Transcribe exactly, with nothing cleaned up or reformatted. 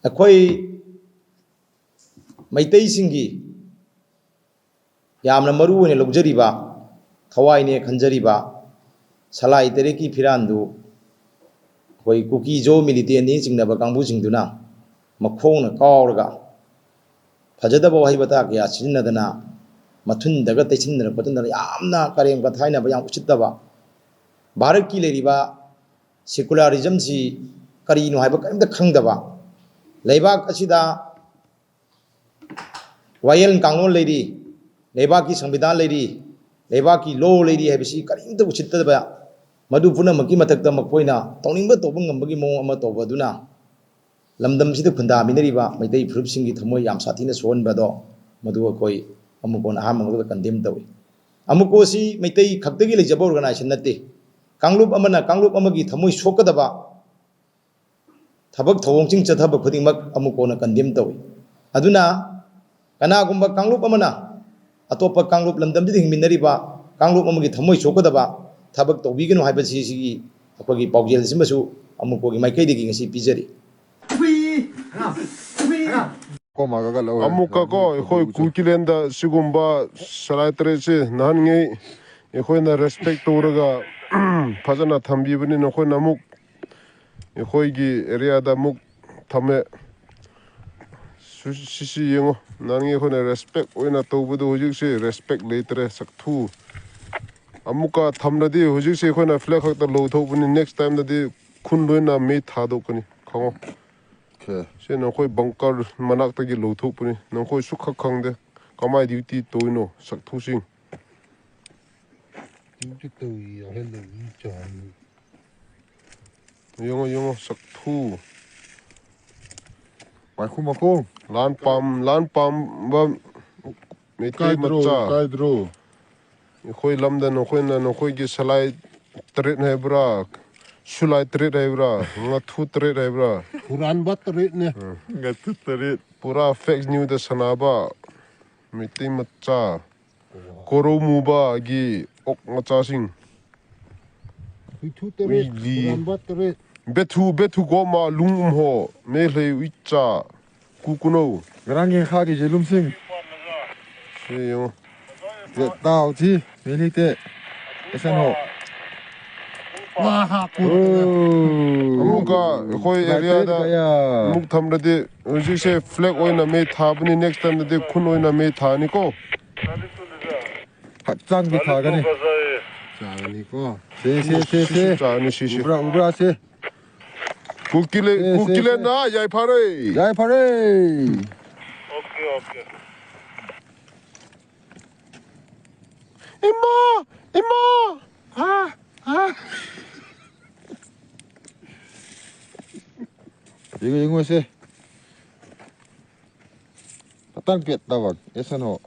ꯑꯩꯈꯣꯏ ꯃꯩꯇꯩꯁꯤꯡꯒꯤ ꯌꯥꯝꯅ ꯃꯔꯨ ꯑꯣꯏꯅ ꯂꯧꯖꯔꯤꯕ, ꯊꯋꯥꯏꯅꯦ ꯈꯟꯖꯔꯤꯕ ꯁꯂꯥꯏ ꯇꯔꯦꯠꯀꯤ ꯐꯤꯔꯥꯟꯗꯨ ꯑꯩꯈꯣꯏ ꯀꯨꯀꯤ ꯖꯣ ꯃꯤꯂꯤꯇꯦꯟꯅꯤ ꯆꯤꯡꯅꯕ ꯀꯥꯡꯕꯨꯁꯤꯡꯗꯨꯅ ꯃꯈꯣꯡꯅ ꯀꯥꯎꯔꯒ ꯐꯖꯗꯕ ꯋꯥꯍꯩ ꯋꯥꯇꯥ ꯀꯌꯥ ꯁꯤꯖꯤꯟꯅꯗꯅ ꯃꯊꯨꯟꯗꯒ ꯇꯩꯁꯤꯟꯗꯅ ꯈꯣꯠꯆꯤꯟꯗꯅ ꯌꯥꯝꯅ ꯀꯔꯦꯝ ꯀꯊꯥꯏꯅꯕ, ꯌꯥꯝ ꯎꯁꯤꯠꯇꯕ, ꯚꯥꯔꯠꯀꯤ ꯂꯩꯔꯤꯕ ꯁꯦꯀꯨꯂꯥꯔꯤꯖꯝꯁꯤ ꯀꯔꯤꯅꯣ ꯍꯥꯏꯕ ꯀꯔꯤꯝꯇ ꯈꯪꯗꯕ, ꯂꯩꯕꯥꯛ ꯑꯁꯤꯗ ꯋꯥꯌꯦꯜ ꯀꯥꯡꯂꯣꯟ ꯂꯩꯔꯤ, ꯂꯩꯕꯥꯛꯀꯤ ꯁꯪꯕꯤꯙꯥꯟ ꯂꯩꯔꯤ, ꯂꯩꯕꯥꯛꯀꯤ ꯂꯣ ꯂꯩꯔꯤ ꯍꯥꯏꯕꯁꯤ ꯀꯔꯤꯝꯇ ꯎꯁꯤꯠꯇꯕ, ꯃꯗꯨ ꯄꯨꯝꯅꯃꯛꯀꯤ ꯃꯊꯛꯇ ꯃꯈꯣꯏꯅ ꯇꯧꯅꯤꯡꯕ ꯇꯧꯕ ꯉꯝꯕꯒꯤ ꯃꯑꯣꯡ ꯑꯃ ꯇꯧꯕ ꯑꯗꯨꯅ ꯂꯝꯗꯝꯁꯤꯗ ꯈꯨꯟꯗꯥꯃꯤꯟꯅꯔꯤꯕ ꯃꯩꯇꯩ ꯐꯨꯔꯨꯞꯁꯤꯡꯒꯤ ꯊꯃꯣꯏ ꯌꯥꯝ ꯁꯥꯊꯤꯅ ꯁꯣꯛꯍꯟꯕ ꯑꯗꯣ, ꯃꯗꯨ ꯑꯩꯈꯣꯏ ꯑꯃꯨꯛ ꯀꯣꯟꯅ ꯑꯍꯥꯟꯕ ꯃꯛꯇꯗ ꯀꯟꯗꯦꯝ ꯇꯧꯏ꯫ ꯑꯃꯨꯀꯣꯁꯤ ꯃꯩꯇꯩ ꯈꯛꯇꯒꯤ ꯂꯩꯖꯕ ꯑꯣꯔꯒꯅꯥꯏꯖꯦꯁꯟ ꯅꯠꯇꯦ꯫ ꯀꯥꯡꯂꯨꯞ ꯑꯃꯅ ꯀꯥꯡꯂꯨꯞ ꯑꯃꯒꯤ ꯊꯃꯣꯏ ꯁꯣꯛꯀꯗꯕ ꯊꯕꯛ ꯊꯧꯑꯣꯡꯁꯤꯡ ꯆꯠꯊꯕ ꯈꯨꯗꯤꯡꯃꯛ ꯑꯃꯨꯀꯣꯅ ꯀꯟꯗꯦꯝ ꯇꯧꯏ꯫ ꯑꯗꯨꯅ ꯀꯅꯥꯒꯨꯝꯕ ꯀꯥꯡꯂꯨꯞ ꯑꯃꯅ ꯑꯇꯣꯞꯄ ꯀꯥꯡꯂꯨꯞ, ꯂꯝꯗꯝꯁꯤꯗ ꯍꯤꯡꯃꯤꯟꯅꯔꯤꯕ ꯀꯥꯡꯂꯨꯞ ꯑꯃꯒꯤ ꯊꯃꯣꯏ ꯁꯣꯛꯀꯗꯕ ꯊꯕꯛ ꯇꯧꯕꯤꯒꯅꯨ ꯍꯥꯏꯕꯁꯤ ꯁꯤꯒꯤ ꯑꯩꯈꯣꯏꯒꯤ ꯄꯥꯎꯖꯦꯜꯁꯤꯃꯁꯨ ꯑꯃꯨꯀꯣꯒꯤ ꯃꯥꯏꯀꯩꯗꯒꯤ ꯉꯁꯤ ꯄꯤꯖꯔꯤ꯫ ꯑꯃꯨꯛꯀ ꯀꯣ, ꯑꯩꯈꯣꯏ ꯀꯨꯀꯤꯂꯦꯟꯗ ꯁꯤꯒꯨꯝꯕ ꯁꯂꯥꯏ ꯇꯔꯦꯠꯁꯦ ꯅꯍꯥꯟꯉꯩ ꯑꯩꯈꯣꯏꯅ ꯔꯦꯁꯄꯦꯛ ꯇꯧꯔꯒ ꯐꯖꯅ ꯊꯝꯕꯤꯕꯅꯤ, ꯅꯈꯣꯏꯅ ꯑꯃꯨꯛ ꯑꯩꯈꯣꯏꯒꯤ ꯑꯦꯔꯤꯌꯥꯗ ꯑꯃꯨꯛ ꯊꯝꯃꯦ꯫ ꯁꯨ-, ꯁꯤꯁꯤ ꯌꯦꯡꯉꯣ, ꯅꯍꯥꯟꯒꯤ ꯑꯩꯈꯣꯏꯅ ꯔꯦꯁꯄꯦꯛ ꯑꯣꯏꯅ ꯇꯧꯕꯗꯣ ꯍꯧꯖꯤꯛꯁꯤ ꯔꯦꯁꯄꯦꯛ ꯂꯩꯇ꯭ꯔꯦ, ꯁꯛꯊꯨ꯫ ꯑꯃꯨꯛꯀ ꯊꯝꯂꯗꯤ ꯍꯧꯖꯤꯛꯁꯤ ꯑꯩꯈꯣꯏꯅ ꯐ꯭ꯂꯦꯛ ꯈꯛꯇ ꯂꯧꯊꯣꯛꯄꯅꯤ, ꯅꯦꯛꯁ ꯇꯥꯏꯝꯗꯗꯤ ꯈꯨꯟ ꯂꯣꯏꯅ ꯃꯩ ꯊꯥꯗꯣꯛꯀꯅꯤ, ꯈꯪꯉꯣ꯫ ꯑꯣꯀꯦ꯫ ꯁꯤ ꯅꯈꯣꯏ ꯕꯪꯀꯔ ꯃꯅꯥꯛꯇꯒꯤ ꯂꯧꯊꯣꯛꯄꯅꯤ, ꯅꯈꯣꯏ ꯁꯨꯈꯛ ꯈꯪꯗꯦ ꯀꯃꯥꯏ ꯗ꯭ꯌꯨꯇꯤ ꯇꯧꯔꯤꯅꯣ, ꯁꯛꯊꯨꯁꯤꯡ꯫ ꯗ꯭ꯌꯨꯇꯤ ꯇꯧꯔꯤ, ꯑꯍꯜ ꯂꯩ, ꯃꯤ ꯆꯥꯎꯔꯤ꯫ ꯌꯦꯡꯉꯣ, ꯌꯦꯡꯉꯣ, ꯁꯛꯊꯨ꯫ ꯉꯥꯏꯈꯣ, ꯉꯥꯏꯈꯣ꯫ ꯂꯥꯟ ꯄꯥꯝ-, ꯂꯥꯟ ꯄꯥꯝꯕ ꯃꯩꯇꯩ ꯀꯥꯏꯗ꯭ꯔꯣ, ꯃꯆꯥ꯫ ꯀꯥꯏꯗ꯭ꯔꯣ? ꯑꯩꯈꯣꯏ ꯂꯝꯗ ꯅꯈꯣꯏꯅ ꯅꯈꯣꯏꯒꯤ ꯁꯂꯥꯏ ꯇꯔꯦꯠ ꯍꯥꯏꯕ꯭ꯔꯥ? ꯁꯨꯂꯥꯏ ꯇꯔꯦꯠ ꯍꯥꯏꯕ꯭ꯔꯥ? ꯉꯥꯊꯨ ꯇꯔꯦꯠ ꯍꯥꯏꯕ꯭ꯔꯥ? ꯍꯨꯔꯥꯟꯕ ꯇꯔꯦꯠꯅꯦ꯫ ꯎꯝ꯫ ꯉꯥꯊꯨ ꯇꯔꯦꯠ꯫ ꯄꯨꯔꯥ ꯐꯦꯛ ꯅ꯭ꯌꯨꯁꯇ ꯁꯥꯟꯅꯕ ꯃꯩꯇꯩ ꯃꯆꯥ꯫ ꯀꯣꯔꯧꯃꯨꯕꯒꯤ ꯑꯣꯛ ꯃꯆꯥꯁꯤꯡ꯫ ꯍꯨꯏꯊꯨ ꯇꯔꯦꯠ, ꯎꯏꯂꯤ꯫ ꯍꯨꯔꯥꯟꯕ ꯇꯔꯦꯠ꯫ Bethu, Bethu goma lung um ho. Me hlei uicha. Ku kuno. Garang ye kha ki je lum sing. Se yo. Ye tao thi. Me li te. Esan ho. Wa ha ku. Oh. Amuka, khoi area da. Muk tham da de. Uji se flag oina me tha bani next time da de khun oina me tha ni ko. Hachang bi tha gani. Tha gani ko. Se, se, se, se. Tha ni si si. Ubra, ubra se. Kukile, eh, kukile na, yai phare. Yai phare. Okay, okay. Ima, ima. Ah, ah. Yengo, yengo se. Patang piat tawag. Esan ho.